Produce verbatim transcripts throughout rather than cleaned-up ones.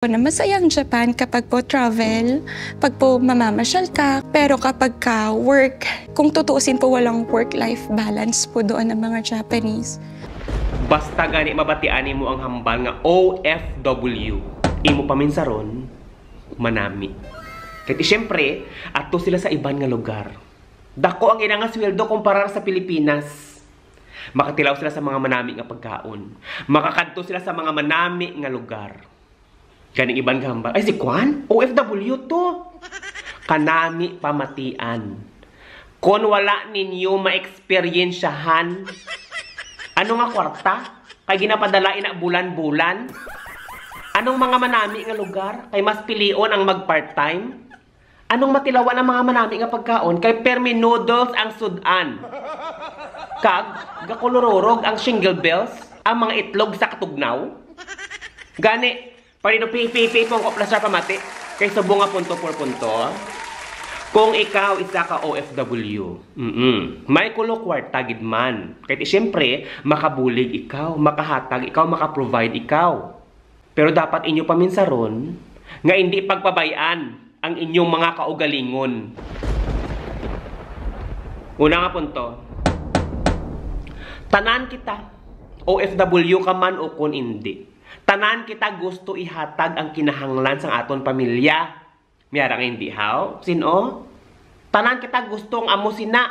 Na masaya ang Japan kapag po travel, pag po mamamasyal ka, pero kapag ka work, kung tutuusin po, walang work-life balance po doon ang mga Japanese. Basta gani mabatian nimo ang hambal nga O F W, imo paminsaron, manami. Kay siyempre, ato sila sa iban nga lugar. Dako ang ila nga sweldo kumpara sa Pilipinas. Makatilaw sila sa mga manami nga pagkaon. Makakadto sila sa mga manami nga lugar. Ganing iban nga hambal, "Ay, si Kwan? O F W to." Kanami pamatian. Kon wala ninyo maeksperiensyahan, ano nga kwarta? Kay ginapadala ina bulan-bulan? Anong mga manami nga lugar? Kay mas pilion ang mag-part-time? Anong matilawan ang mga manami nga pagkaon? Kay permi noodles ang sudan. Kag gakulururog ang shingle bells, ang mga itlog sa katugnaw. Gani, panido pi pi pi pungko plastar pamati. Kay subong nga punto por punto. Kung ikaw isa ka O F W, mm, may kulo kwarta gid man. Kay ti siyempre, makabulig ikaw, makahatag ikaw, makaprovide ikaw. Pero dapat inyo paminsaron nga indi pagpabay-an ang inyong mga kaugalingon. Una nga punto, tanan kita, O F W ka man o kon indi, tanan kita gusto ihatag ang kinahanglan sang aton pamilya. May ara nga indi, haw? Sin-o? Tanan kita gusto ang amo sina.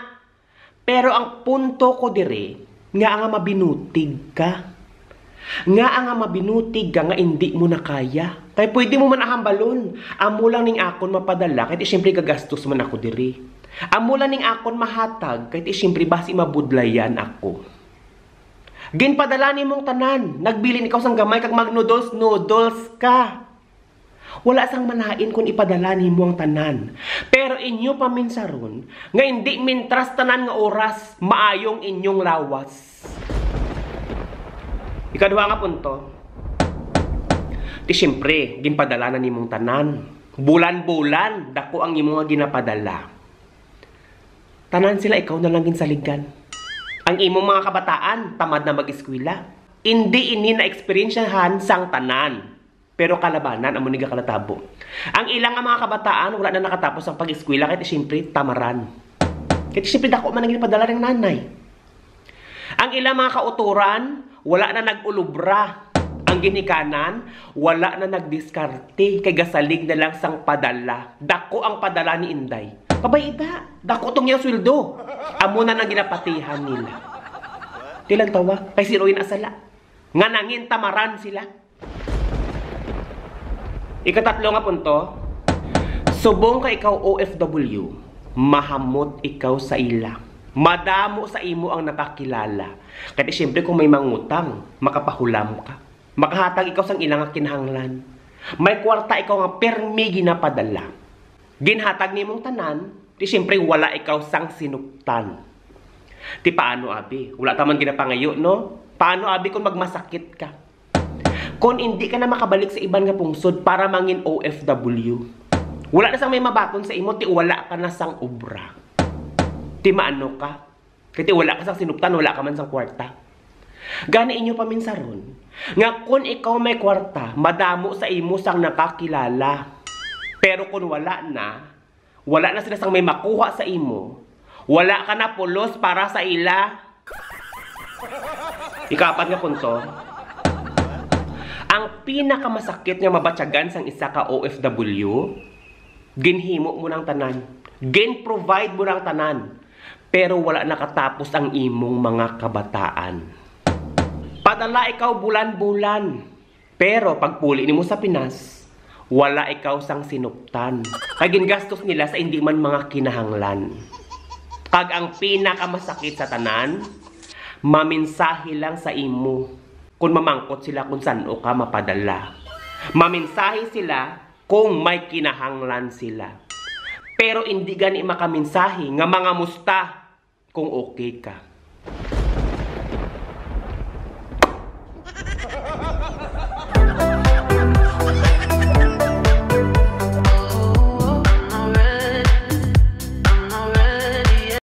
Pero ang punto ko diri, nga nga mabinutig ka. Nga nga mabinutig ka nga indi mo na kaya. Kay pwede mo man ahambalon, "Amo lang ning akon mapadala, kay ti siyempre gagastos man ako diri. Amo lang ning akon mahatag, kay ti siyempre basi mabudlayan ako." Ginpadala nimong tanan, nagbilin ikaw sang gamay kag mag-noodles, noodles ka. Wala sang malain kon ipadala nimo ang tanan, pero inyo paminsaron nga indi mintras tanan nga oras maayong inyong lawas. Ikaduha nga punto, ti siyempre, ginpadala na nimong tanan. Bulan-bulan, dako ang imo nga ginapadala. Tanan sila ikaw na lang ginsaligan. Ang imong mga kabataan, tamad na mag-eskwela. Indi ini na-eksperyensyahan sang tanan. Pero kalabanan amo ni gakalatabo. Ang ilang nga mga kabataan wala na nakatapos ang pag-eskwela kay siyempre tamaran. Kay siyempre dako man ang ginpadala ng nanay. Ang ilang mga kauturan wala na nag-ulubra. Ang ginikanan wala na nagdiskarte kay gasalig na lang sang padala. Dako ang padala ni Inday. Pabayda, dako tong iyang sweldo. Amo na nang ginapatihan nila. Tilang tawa, kay si Roy na sala. Nga nangin tamaran sila. Ikatatlo nga punto, subong ka ikaw O F W, mahamot ikaw sa ila. Madamo sa imo ang nakakilala. Kay siyempre kung may mangutang, makapahulam ka. Makahatag ikaw sang ila nga kinahanglan. May kwarta ikaw nga permi ginapadala. Ginhatag nimong tanan, ti siyempre wala ikaw sang sinuptan. Ti paano abi? Wala ta man ginapangayo, no? Paano abi kung magmasakit ka? Kon indi ka na makabalik sa iban nga pungsod para mangin O F W, wala na sang may mabaton sa imo, ti wala ka na sang obra. Ti maano ka? Kay ti wala ka sang sinuptan, wala ka man sang kwarta. Gani inyo paminsaron nga kon ikaw may kwarta, madamo sa imo sang nakakilala. Pero kon wala na, wala na sila sang may makuha sa imo. Wala ka na pulos para sa ila. Ikaapat nga punto, ang pinakamasakit nga mabatyagan sang isa ka O F W, ginhimo mo nang tanan, gin-provide mo nang tanan, pero wala nakatapos ang imong mga kabataan. Padala ikaw bulan-bulan, pero pagpuli nimo sa Pinas, wala ikaw sang sinuptan. Kay gingastos nila sa indi man mga kinahanglan. Kag ang pinakamasakit sa tanan, maminsahi lang sa imo kung mamangkot sila kung san-o ka mapadala. Maminsahi sila kung may kinahanglan sila. Pero indi gani makaminsahi nga mangamusta kung okay ka.